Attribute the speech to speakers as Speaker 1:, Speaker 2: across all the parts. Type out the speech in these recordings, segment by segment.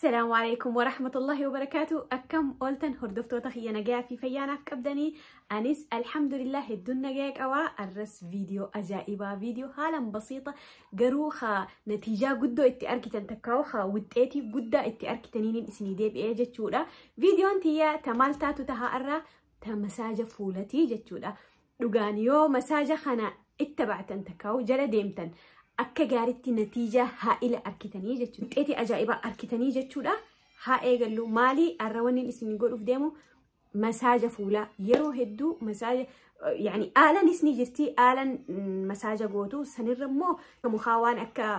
Speaker 1: السلام عليكم ورحمة الله وبركاته. أكم أولتن هردفتوتا خيا نجا في فيانا في كبدني أنس الحمد لله الدن نجاك أوا الرس فيديو أجائبا فيديو هالا بسيطة جروخا نتيجة قدو اتي تكاوخا وتأتي قدا اتي أركتنين إسني دي بإيه جتشولا فيديو انتيا تمالتا تتها أرى تمساجة فولتي جتشولا لغانيو مساجة خنا اتبعتن تكاو جل ديمتن akka gaariitti natiija haa'ila arkitanii jechuudha. Qeetii ajaa'ibaa arkitanii jechuudha. Haa eegallu maalii har'a wanni isin godhuuf deemu masaaja fuulaa yeroo hedduu masaaja yaani aalanis ni jirti aalan masaaja gootu sanirra immoo mukaa waan akka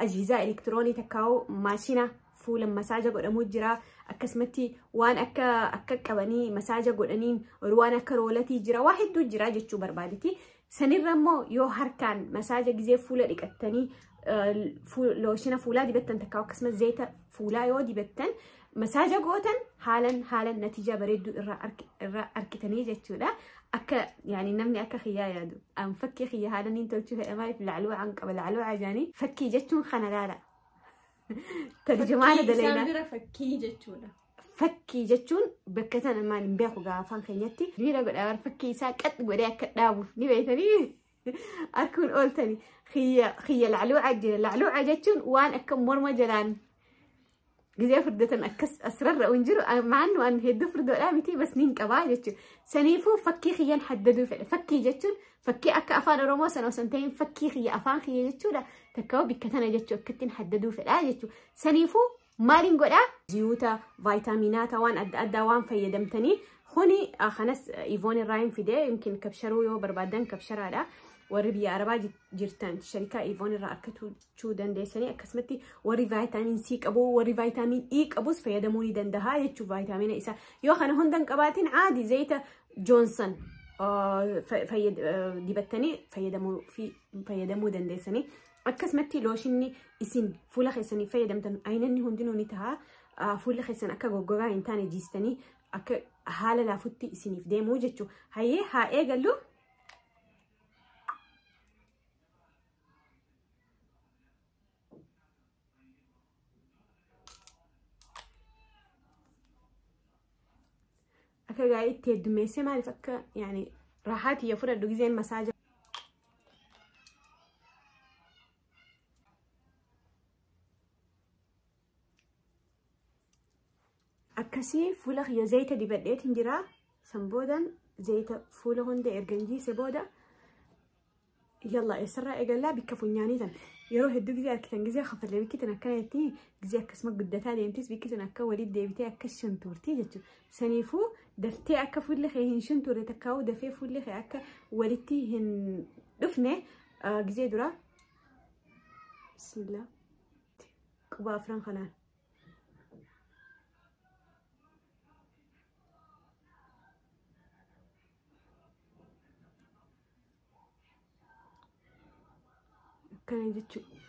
Speaker 1: ajiizaa elektiroonii takkaa'u maashina fuula masaaja godhamuu jira. Akkasumatti waan akka qabanii masaaja godhaniin waan akka roolatii jira waa hedduu jira jechuu barbaaditi. Sanirra immoo yoo harkaan masaaja gizee fuula dhiqattanii looshina fuulaa dibattan takka akkasumas zayita fuulaa yoo dibattan masaaja gootan haalan natiija bareedduu irraa arkitanii jechuudha. Akka yaani namni akka xiyyaa yaadu an fakkii xiyya haalan niin tolchuu fedha maaliif lacluucaan qaba lacluuca jaanii fakkii jechuun kana laala. Tarjumaana dalaynaa.
Speaker 2: Isaan bira fakkii jechuudha.
Speaker 1: Fakkii jechuun bakka tana maal hin beeku afaan keenyatti miira godhaa fakkii isaa qaxi godhee akka dhaabuuf ni beektanii harkuun ooltanii xiyya lacluuca jira lacluuca jechuun waan akka morma jalaan gizee furdatan akkas asirra hin jiru maannu an hedduu furdoodhaa miti bas niin qabaa jechuudha. Saniifuu fakkii xiyyaan haddaduu fedha fakkii jechuun fakkii akka afaan Oromoo sana osoo hin ta'in fakkii xiyya afaan xiyya jechuudha takkaa'u bikka tana jechuu akkattiin haddaduu fedhaa jechuudha. Saniifuu maaliin godhaa ziyuuta vaayitaaminaata waan adda addaa waan fayyadamtanii kuni kanas ivoon irraa hin fidee yookiin kabsharuu yoo barbaadan kabsharaadha. Warri biyya arabaa jirtan sharikaa ivoon irraa argachuu dandeessanii akkasumatti warri vaayitaamin C qabu warri vaayitaamin E qabus fayyadamuu ni danda'a jechuu vaayitaamina isaa yoo kana hunda hin qabaatin caadi zayita Joonsan dibattanii fayyadamuu dandeessanii. Akkasumatti looshinni isin fuula keessanii fayyadamtan aynanni hundinuu ni ta'a. Fuula keessan akka goggogaa hin taane jiistanii akka haala laafutti isiniif deemuu jechuudha. Hayyee haa eegallu. Akka gaariitti heddummeessee maaliif akka yaani raaxaatii yoo fudhadhu gizeen masaaja. Akkasii fuula kiyya zayita dibadheetiin jira. San boodan zayita fuula hunda ergan jiise booda yalla eessarraa eegallaa bikka funyaanii tan yeroo hedduu gizee argitan gizee kafallee bikki tan akkana jetti gizee akkasuma guddataa deemtis bikki tan akka walitti deebitee akka shuntuurtii jechuudha. Saniifuu daftee akka fuulli kee hin shuntuurre takkaa'u dafee fuulli kee akka walitti hin dhufne gizee dura bismillah quba afran kanaan. Akkana jechuudha.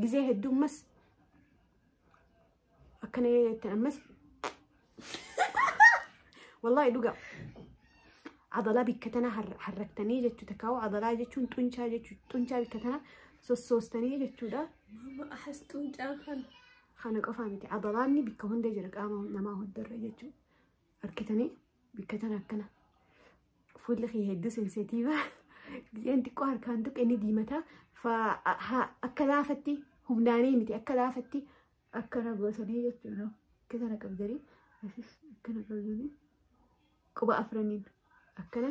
Speaker 1: Gizee hedduu ammas akkana jettan ammas wallaahi dhugaa cadalaa bikka tana harraktanii jechuudha. Takkaa'u cadalaa jechuun xuncaa jechuudha. Xuncaa bikka tana sossoostanii jechuudha.
Speaker 2: Maama ahas xuncaan kana.
Speaker 1: Kana qofaa miti cadalaanni bikka hunda jira qaama namaa hundarra jechuudha. Harkitanii bikka tana akkana fuulli kiyya hedduu sensitiiva. Gizeen xiqqoo harkaan tuqe ni diimata. Akka laafatti humnaanii miti akka laafatti akkana gootanii jechuudha. Akka kana qabdanii akkana qabdanii quba afraniin akkana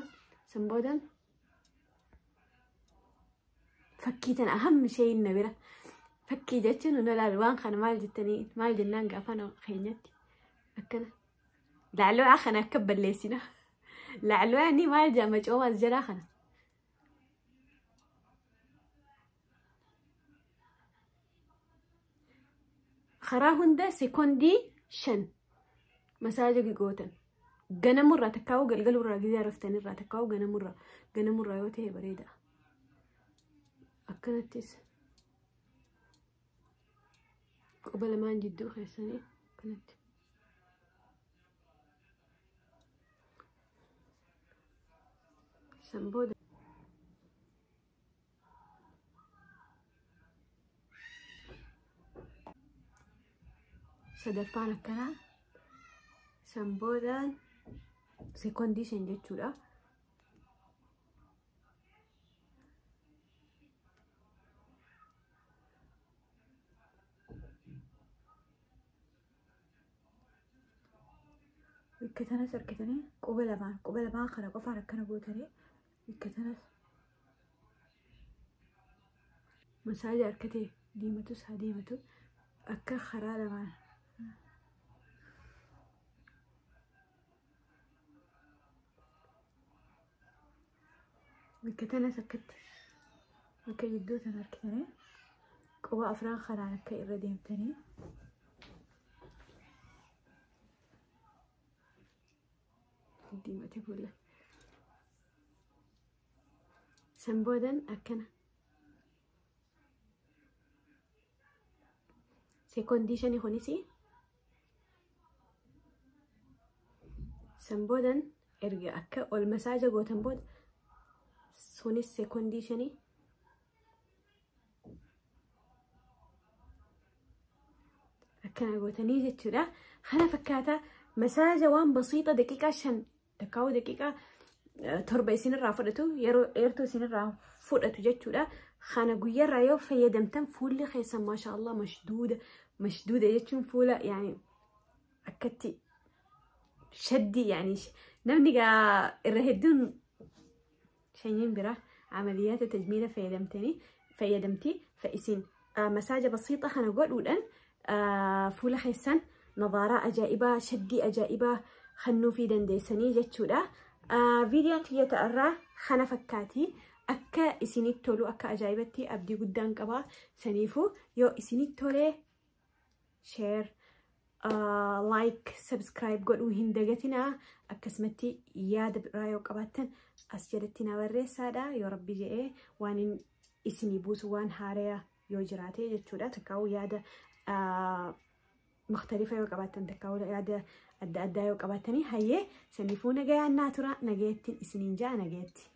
Speaker 1: san boodan fakkii tana ahammi shay'in na bira. Fakkii jechuun nu ilaalu waan kana maal jettanii maal jennaan gaafa keenyatti akkana lacluuca kana akka balleessina. Lacluucni maal jedhama coomaas jalaa kana. Karaa hunda sekoondii 5 masaaja gootan ganamurraa takkaa'u galgalurraa gizee raftanirraa takkaa'u ganamurraa yoo ta'e bareeda. Akkanattis quba lamaan jidduu keessanii akkanatti. San booda Sadaffaan akkana. San boodaan sekoondii 5 jechuudha.
Speaker 3: Bakka tanas argitanii quba lamaan kana qofaan akkana gootanii bakka tanas
Speaker 1: masaaja harkatee diimatus haa diimatu akka karaa lamaan
Speaker 3: bakka tanas akkatti bakka jidduu tana argitanii quba afran kanaan akka irra deemtanii
Speaker 1: diimate fuula. San boodan akkana sekoondii 5 kunis san boodan erga akka ol masaaja gootan booda sunis sekoondii 5 akkana gootanii jechuudha. Kana fakkaata masaaja waan basiixa daqiiqaa 5 takkaa'uu daqiiqaa 7 isinirraa fudhatu yeroo dheertuu isinirraa fudhatu jechuudha. Kana guyyaarraa yoo fayyadamtan fuulli keessan maashaallah mashduuda jechuun fuula yaani akkatti shaddii yaani namni gaa irra hedduun shanyiin bira amaliyaata tajmiila fayyadamti fa'isin masaaja basiixa kana godhuudhaan fuula keessan nadaaraa ajaa'ibaa shaddii ajaa'ibaa kennuu fi dandeessanii jechuudha. Viidiyoon kiyya ta'arraa kana fakkaati. Akka isinitti tolu akka ajaa'ibatti abdii guddaan qaba. Saniifuu yoo isinitti tolee share, like, subscribe godhuu hin dagatinaa. Akkasumatti yaada biraa yoo qabaattan as jalatti na barreessaadha. Yoo rabbi jedhee waan isinii buusu waan haaraa yoo jiraate jechuudha. Takkaa'uu yaada mukhtalifa yoo qabaattan takkaa'uu yaada adda addaa yoo qabaattanii hayyee saniifuu nagayaan naa tura nagayattiin isiniin ja'a nagayatti.